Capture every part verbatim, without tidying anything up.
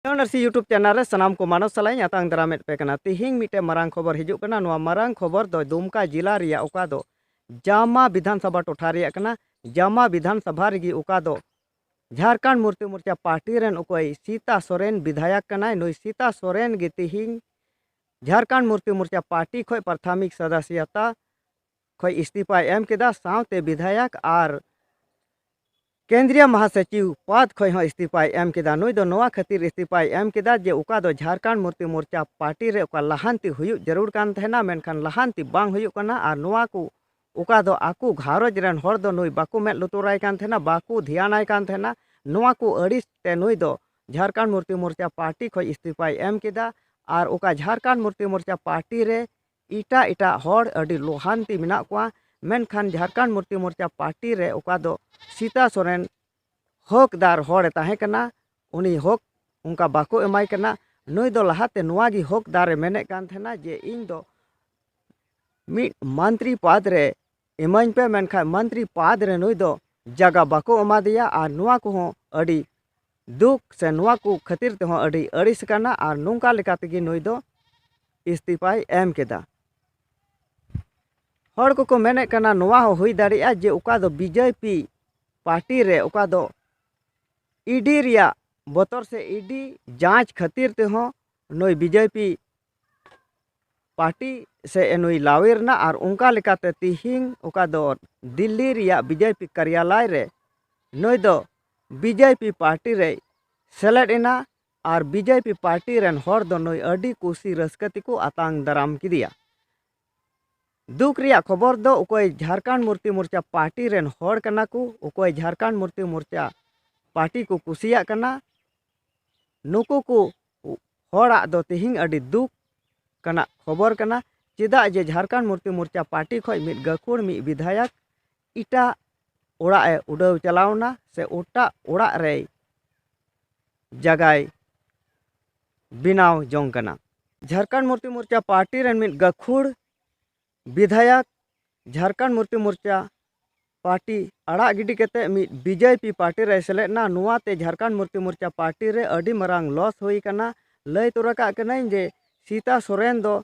Narsi YouTube channel ᱨᱮ ᱥᱟᱱᱟᱢ ᱠᱚ ᱢᱟᱱᱚᱛ ᱥᱟᱞᱟᱜ ᱤᱧ ᱟᱛᱟᱝ ᱫᱟᱨᱟᱢᱮᱫ ᱯᱮ ᱠᱟᱱᱟ᱾ ᱛᱤᱦᱤᱧ ᱢᱤᱫᱴᱮᱱ ᱢᱟᱨᱟᱝ ᱠᱷᱚᱵᱚᱨ ᱦᱤᱡᱩᱜ ᱠᱟᱱᱟ᱾ ᱱᱚᱣᱟ ᱢᱟᱨᱟᱝ ᱠᱷᱚᱵᱚᱨ ᱫᱚ ᱫᱩᱢᱠᱟ ᱡᱮᱞᱟ ᱨᱮᱭᱟᱜ, ᱚᱠᱟ ᱫᱚ ᱡᱟᱢᱟ ᱵᱤᱫᱷᱟᱱ ᱥᱚᱵᱷᱟ ᱴᱚᱴᱷᱟ ᱨᱮᱭᱟᱜ ᱠᱟᱱᱟ᱾ ᱡᱟᱢᱟ ᱵᱤᱫᱷᱟᱱ ᱥᱚᱵᱷᱟ ᱨᱮᱜᱮ ᱚᱠᱟ ᱫᱚ ᱡᱷᱟᱨᱠᱷᱚᱸᱰ ᱢᱩᱠᱛᱤ ᱢᱳᱨᱪᱟ ᱯᱟᱨᱴᱤ ᱨᱮᱱ ᱚᱠᱚᱭ ᱥᱤᱛᱟ ᱥᱚᱨᱮᱱ ᱵᱤᱫᱷᱟᱭᱚᱠ ᱠᱟᱱᱟᱭ, ᱱᱩᱭ ᱥᱤᱛᱟ ᱥᱚᱨᱮᱱ ᱜᱮ ᱛᱤᱦᱤᱧ ᱡᱷᱟᱨᱠᱷᱚᱸᱰ ᱢᱩᱠᱛᱤ ᱢᱳᱨᱪᱟ ᱯᱟᱨᱴᱤ ᱠᱷᱚᱱ ᱯᱨᱟᱛᱷᱚᱢᱤᱠ ᱥᱚᱫᱚᱥᱥᱚᱛᱟ ᱠᱷᱚᱱ ᱤᱥᱛᱤᱯᱷᱟᱭ ᱮᱢ ᱠᱮᱫᱟ, ᱥᱟᱶᱛᱮ ᱵᱤᱫᱷᱟᱭᱚᱠ ᱟᱨ ᱠᱮᱱᱫᱨᱤᱭᱟ ᱢᱟᱦᱟᱥᱚᱪᱤᱵᱽ ᱯᱚᱫᱽ ᱠᱷᱚᱱ ᱦᱚᱸ ᱤᱥᱛᱤᱯᱷᱟᱭ ᱮᱢ ᱠᱮᱫᱟ᱾ ᱱᱩᱭ ᱫᱚ ᱱᱚᱣᱟ ᱠᱷᱟᱹᱛᱤᱨ ᱤᱥᱛᱤᱯᱷᱟᱭ ᱮᱢ ᱠᱮᱫᱟ ᱡᱮ ᱚᱠᱟ ᱫᱚ ᱡᱷᱟᱨᱠᱷᱚᱸᱰ ᱢᱩᱠᱛᱤ ᱢᱳᱨᱪᱟ ᱯᱟᱨᱴᱤ ᱨᱮ ᱚᱠᱟ ᱞᱟᱦᱟᱱᱛᱤ ᱦᱩᱭᱩᱜ ᱡᱟᱹᱨᱩᱲ ᱠᱟᱱ ᱛᱟᱦᱮᱱᱟ, ᱢᱮᱱᱠᱷᱟᱱ ᱞᱟᱦᱟᱱᱛᱤ ᱵᱟᱝ ᱦᱩᱭᱩᱜ ᱠᱟᱱᱟ᱾ ᱟᱨ ᱱᱚᱣᱟ ᱠᱚ ᱚᱠᱟ ᱫᱚ ᱟᱠᱚ ᱜᱷᱟᱨᱚᱸᱡᱽ ᱨᱮᱱ ᱦᱚᱲ ᱫᱚ ᱱᱩᱭ ᱵᱟᱠᱚ ᱢᱮᱫ ᱞᱩᱛᱩᱨᱟᱭ ᱠᱟᱱ ᱛᱟᱦᱮᱱᱟ, ᱵᱟᱠᱚ ᱫᱷᱮᱭᱟᱱᱟᱭ ᱠᱟᱱ ᱛᱟᱦᱮᱱᱟ᱾ ᱱᱚᱣᱟ ᱠᱚ ᱟᱹᱲᱤᱥ ᱛᱮ ᱱᱩᱭ ᱫᱚ ᱡᱷᱟᱨᱠᱷᱚᱸᱰ ᱢᱩᱠᱛᱤ ᱢᱳᱨᱪᱟ ᱯᱟᱨᱴᱤ ᱠᱷᱚᱱ ᱤᱥᱛᱤᱯᱷᱟᱭ ᱮᱢ ᱠᱮᱫᱟ᱾ ᱟᱨ ᱚᱠᱟ ᱡᱷᱟᱨᱠᱷᱚᱸᱰ ᱢᱩᱠᱛᱤ ᱢᱳᱨᱪᱟ ᱯᱟᱨᱴᱤ ᱨᱮ ᱮᱴᱟᱜ ᱮᱴᱟᱜ ᱦᱚᱲ ᱟᱹᱰᱤ ᱞᱟᱦᱟᱱᱛᱤ ᱢᱮᱱᱟᱜ ᱠᱚᱣᱟ, ᱢᱮᱱᱠᱷᱟᱱ ᱡᱷᱟᱨᱠᱷᱚᱸᱰ ᱢᱩᱠᱛᱤ ᱢᱳᱨᱪᱟ ᱯᱟᱨᱴᱤ ᱨᱮ ᱚᱠᱟ ᱫᱚ ᱥᱤᱛᱟ ᱥᱚᱨᱮᱱ ᱦᱚᱠᱫᱟᱨ ᱦᱚᱲᱮ ᱛᱟᱦᱮᱸ ᱠᱟᱱᱟ, ᱩᱱᱤ ᱦᱚᱠ ᱚᱱᱠᱟ ᱵᱟᱠᱚ ᱮᱢᱟᱭ ᱠᱟᱱᱟ᱾ ᱱᱩᱭ ᱫᱚ ᱞᱟᱦᱟᱛᱮ ᱱᱚᱣᱟ ᱜᱮ ᱦᱚᱠᱫᱟᱨᱮ ᱢᱮᱱᱮᱫ ᱠᱟᱱ ᱛᱟᱦᱮᱱᱟ ᱡᱮ ᱤᱧ ᱫᱚ ᱢᱤᱫ ᱢᱚᱱᱛᱨᱤ ᱯᱚᱫᱽ ᱨᱮ ᱤᱢᱟᱹᱧ ᱯᱮ, ᱢᱮᱱᱠᱷᱟᱱ ᱢᱚᱱᱛᱨᱤ ᱯᱚᱫᱽ ᱨᱮ ᱱᱩᱭ ᱫᱚ ᱡᱟᱭᱜᱟ ᱵᱟᱠᱚ ᱮᱢᱟ ᱫᱮᱭᱟ᱾ ᱟᱨ ᱱᱚᱣᱟ ᱠᱚᱦᱚᱸ ᱟᱹᱰᱤ ᱫᱩᱠ ᱥᱮ ᱱᱚᱣᱟ ᱠᱚ ᱠᱷᱟᱹᱛᱤᱨ ᱛᱮᱦᱚᱸ ᱟᱹᱰᱤ ᱟᱹᱲᱤᱥ ᱠᱟᱱᱟ᱾ ᱟᱨ ᱱᱚᱝᱠᱟ ᱞᱮᱠᱟ ᱛᱮᱜᱮ ᱱᱩᱭ ᱫᱚ ᱤᱥᱛᱤᱯᱷᱟᱭ ᱮᱢ ᱠᱮᱫᱟ᱾ ᱦᱚᱲ ᱠᱚᱠᱚ ᱢᱮᱱᱮᱫ ᱠᱟᱱᱟ, ᱱᱚᱣᱟ ᱦᱚᱸ ᱦᱩᱭ ᱫᱟᱲᱮᱭᱟᱜᱼᱟ ᱡᱮ ᱚᱠᱟ ᱫᱚ ᱵᱤᱡᱮᱯᱤ ᱯᱟᱨᱴᱤ ᱨᱮ ᱚᱠᱟ ᱫᱚ ᱤᱰᱤ ᱨᱮᱭᱟᱜ ᱵᱚᱛᱚᱨ ᱥᱮ ᱤᱰᱤ ᱡᱟᱸᱪ ᱠᱷᱟᱹᱛᱤᱨ ᱛᱮᱦᱚᱸ ᱱᱩᱭ ᱵᱤᱡᱮᱯᱤ ᱯᱟᱨᱴᱤ ᱥᱮ ᱱᱩᱭ ᱞᱟᱣᱮᱨ ᱮᱱᱟ᱾ ᱟᱨ ᱚᱱᱠᱟ ᱞᱮᱠᱟᱛᱮ ᱛᱤᱦᱤᱧ ᱚᱠᱟ ᱫᱚ ᱫᱤᱞᱞᱤ ᱨᱮᱭᱟᱜ ᱵᱤᱡᱮᱯᱤ ᱠᱟᱨᱭᱟᱞᱚᱭ ᱨᱮ ᱱᱩᱭ ᱫᱚ ᱵᱤᱡᱮᱯᱤ ᱯᱟᱨᱴᱤ ᱨᱮᱭ ᱥᱮᱞᱮᱫ ᱮᱱᱟ᱾ ᱟᱨ ᱵᱤᱡᱮᱯᱤ ᱯᱟᱨᱴᱤ ᱨᱮᱱ ᱦᱚᱲ ᱫᱚ ᱱᱩᱭ ᱟᱹᱰᱤ ᱠᱩᱥᱤ ᱨᱟᱹᱥᱠᱟᱹ ᱛᱮᱠᱚ ᱟᱛᱟᱝ ᱫᱟᱨᱟᱢ ᱠᱮᱫᱮᱭᱟ᱾ ᱫᱩᱠ ᱨᱮᱭᱟᱜ ᱠᱷᱚᱵᱚᱨ ᱫᱚ ᱚᱠᱚᱭ ᱡᱷᱟᱨᱠᱷᱚᱸᱰ ᱢᱩᱠᱛᱤ ᱢᱳᱨᱪᱟ ᱯᱟᱨᱴᱤ ᱨᱮᱱ ᱦᱚᱲ ᱠᱟᱱᱟ ᱠᱚ, ᱚᱠᱚᱭ ᱡᱷᱟᱨᱠᱷᱚᱸᱰ ᱢᱩᱠᱛᱤ ᱢᱳᱨᱪᱟ ᱯᱟᱨᱴᱤ ᱠᱚ ᱠᱩᱥᱤᱭᱟᱜ ᱠᱟᱱᱟ, ᱱᱩᱠᱩ ᱠᱚ ᱦᱚᱲᱟᱜ ᱫᱚ ᱛᱮᱦᱮᱧ ᱟᱹᱰᱤ ᱫᱩᱠ ᱠᱟᱱᱟ ᱠᱷᱚᱵᱚᱨ ᱠᱟᱱᱟ᱾ ᱪᱮᱫᱟᱜ ᱡᱮ ᱡᱷᱟᱨᱠᱷᱚᱸᱰ ᱢᱩᱠᱛᱤ ᱢᱳᱨᱪᱟ ᱯᱟᱨᱴᱤ ᱠᱷᱚᱱ ᱢᱤᱫ ᱜᱟᱹᱠᱷᱩᱲ, ᱢᱤᱫ ᱵᱤᱫᱷᱟᱭᱚᱠ ᱮᱴᱟᱜ ᱚᱲᱟᱜ ᱮ ᱩᱰᱟᱹᱣ ᱪᱟᱞᱟᱣ ᱮᱱᱟ ᱥᱮ ᱮᱴᱟᱜ ᱚᱲᱟᱜ ᱨᱮᱭ ᱡᱟᱜᱟᱭ ᱵᱮᱱᱟᱣ ᱡᱚᱝ ᱠᱟᱱᱟ᱾ ᱡᱷᱟᱨᱠᱷᱚᱸᱰ ᱢᱩᱠᱛᱤ ᱢᱳᱨᱪᱟ ᱯᱟᱨᱴᱤ ᱨᱮᱱ ᱢᱤᱫ ᱜᱟᱹᱠᱷᱩᱲ ᱵᱤᱫᱷᱟᱭᱚᱠ ᱡᱷᱟᱨᱠᱷᱚᱸᱰ ᱢᱩᱠᱛᱤ ᱢᱳᱨᱪᱟ ᱯᱟᱨᱴᱤ ᱟᱲᱟᱜ ᱜᱤᱰᱤ ᱠᱟᱛᱮ ᱢᱤᱫ ᱵᱤᱡᱮᱯᱤ ᱯᱟᱨᱴᱤ ᱨᱮᱭ ᱥᱮᱞᱮᱫ ᱮᱱᱟ᱾ ᱱᱚᱣᱟ ᱛᱮ ᱡᱷᱟᱲᱠᱷᱚᱸᱰ ᱢᱩᱠᱛᱤ ᱢᱳᱨᱪᱟ ᱯᱟᱨᱴᱤ ᱨᱮ ᱟᱹᱰᱤ ᱢᱟᱨᱟᱝ ᱞᱚᱥ ᱦᱩᱭ ᱟᱠᱟᱱᱟ᱾ ᱞᱟᱹᱭ ᱛᱚᱨᱟ ᱠᱟᱜ ᱠᱟᱹᱱᱟᱹᱧ ᱡᱮ ᱥᱤᱛᱟ ᱥᱚᱨᱮᱱ ᱫᱚ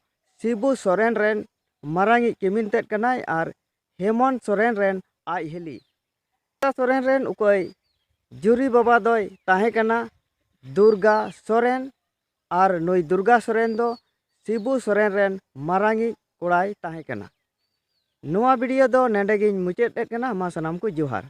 ᱥᱤᱵᱩ ᱥᱚᱨᱮᱱ ᱨᱮᱱ ᱢᱟᱨᱟᱝᱤᱡ ᱠᱤᱢᱤᱱ ᱛᱮᱫ ᱠᱟᱱᱟᱭ ᱟᱨ ᱦᱮᱢᱚᱱᱛ ᱥᱚᱨᱮᱱ ᱨᱮᱱ ᱟᱡ ᱦᱤᱞᱤ᱾ ᱥᱤᱛᱟ ᱥᱚᱨᱮᱱ ᱨᱮᱱ ᱚᱠᱚᱭ ᱡᱩᱨᱤ ᱵᱟᱵᱟ ᱫᱚᱭ ᱛᱟᱦᱮᱸ ᱠᱟᱱᱟ ᱫᱩᱨᱜᱟ ᱥᱚᱨᱮᱱ, ᱟᱨ ᱱᱩᱭ ᱫᱩᱨᱜᱟ ᱥᱚᱨᱮᱱ ᱫᱚ ᱥᱤᱵᱩ ᱥᱚᱨᱮᱱ ᱨᱮᱱ ᱢᱟᱨᱟᱝᱤᱡ ᱠᱚᱲᱟᱭ ᱛᱟᱦᱮᱸ ᱠᱟᱱᱟ᱾ ᱱᱚᱣᱟ ᱵᱷᱤᱰᱤᱭᱳ ᱫᱚ ᱱᱚᱰᱮ ᱜᱤᱧ ᱢᱩᱪᱟᱹᱫ ᱮᱫ ᱠᱟᱱᱟ᱾ ᱢᱟ ᱥᱟᱱᱟᱢ ᱠᱚ ᱡᱚᱦᱟᱨ᱾